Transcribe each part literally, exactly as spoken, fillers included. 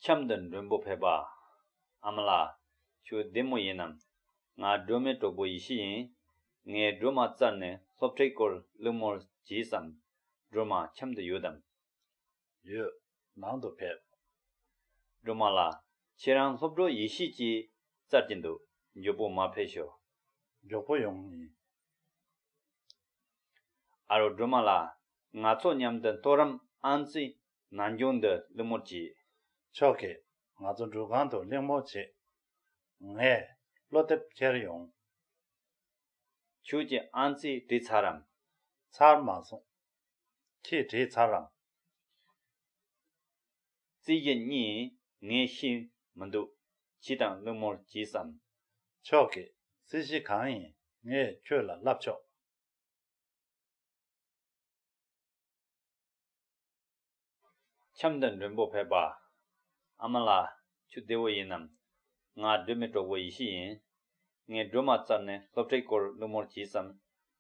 འཆམ་དུ་མགྲོན་པོ་ཕེབས་པ། ཨ་མ་ལགས། ཁྱོད་བདེ་མོ་ཡིན་ནམ། ང་སྒྲོལ་མའི་གྲོགས་པོ་ཡེ་ཤེས་ཡིན། ངས་སྒྲོལ་མ་བཙལ་ནས་སློབ་ཁྲིད་སྐོར་གླེང་མོལ་བྱས་སམ། སྒྲོལ་མ་འཆམ་དུ་ཡོད་དམ། ཡོད། ནང་དུ་ཕེབས། སྒྲོལ་མ་ལགས། ཁྱེད་རང་སློབ་གྲོགས་ཡེ་ཤེས་ཀྱིས་བཙལ་གྱིན་འདུག་མགྱོགས་པོ་མར་ཕེབས་ཤོག་མགྱོགས་པོ་ཡོང་ཡིན། ཨ་རོ་སྒྲོལ་མ་ལགས། ང་ཚོ་མཉམ་དུ་མཐོ་རིམ་ཨང་རྩིས་ནང་སྦྱོང་འདི་གླེང་མོལ་གྱིས། ཆོག་གི། ང་ཚོ་འགྲུལ་ཁང་དུ་གླེང་མོལ་བྱེད། ངས་སློབ་དེབ་ཁྱེར་ཡོང་། ཁྱོད་ཀྱིས་ཨང་རྩིས་བྲིས་ཚར་རམ། ཚར་མ་སོང་། ཁྱེད་བྲིས་ཚར་རམ། རྩིས་གཞི་གཉིས་ངས་ཤེས་མི་འདུག་ཁྱེད་དང་གླེང་མོལ་བྱས་སམ། ཆོག་གི། རྩིས་གཞི་གང་ཡིན་ངས་ཁྱོད་ལ་བསླབ་ཆོག་འཆམ་དུ་མགྲོན་པོ་ཕེབས་པ། ཨ་མ་ལགས། ཁྱོད་བདེ་བོ་ཡིན་ནམ། ང་སྒྲོལ་མའི་གྲོགས་པོ་ཡེ་ཤེས་ཡིན། ངས་སྒྲོལ་མ་བཙལ་ནས་སློབ་ཁྲིད་སྐོར་གླེང་མོལ་བྱས་སམ།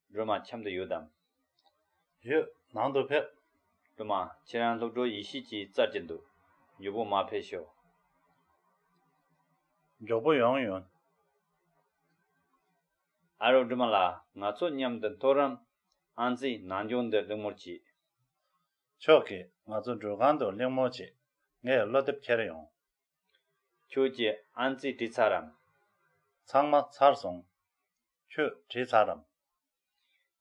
སྒྲོལ་མ་འཆམ་དུ་ཡོད་དམ། ཡོད། ནང་དུ་ཕེབས། སྒྲོལ་མ། ཁྱེད་རང་སློབ་གྲོགས་ཡེ་ཤེས་ཀྱིས་བཙལ་གྱིན་འདུག་མགྱོགས་པོ་མར་ཕེབས་ཤོག་མགྱོགས་པོ་ཡོང་ཡོང་། ཨ་རོ་སྒྲོལ་མ་ལགས། ང་ཚོ་མཉམ་དུ་མཐོ་རིམ་ཨང་རྩིས་ནང་སྦྱོང་འདི་གླེང་མོལ་བྱེད། ཆོག་གི། ང་ཚོ་འགྲུལ་ཁང་དུ་གླེང་མོལ་བྱེད། ངས་སློབ་དེབ་ཁྱེར་ཡོང་། ཁྱོད་ཀྱིས་ཨང་རྩིས་བྲིས་ཚར་རམ། ཚང་མ་ཚར་སོང་། ཁྱོད་བྲིས་ཚར་རམ།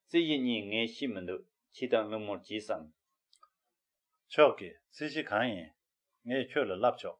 རྩིས་གཞི་གཉིས་ངས་ཤེས་མི་འདུག་ཁྱེད་དང་གླེང་མོལ་བྱས་སམ། ཆོག་གི། རྩིས་གཞི་གང་ཡིན། ངས་ཁྱོད་ལ་བསླབ་ཆོག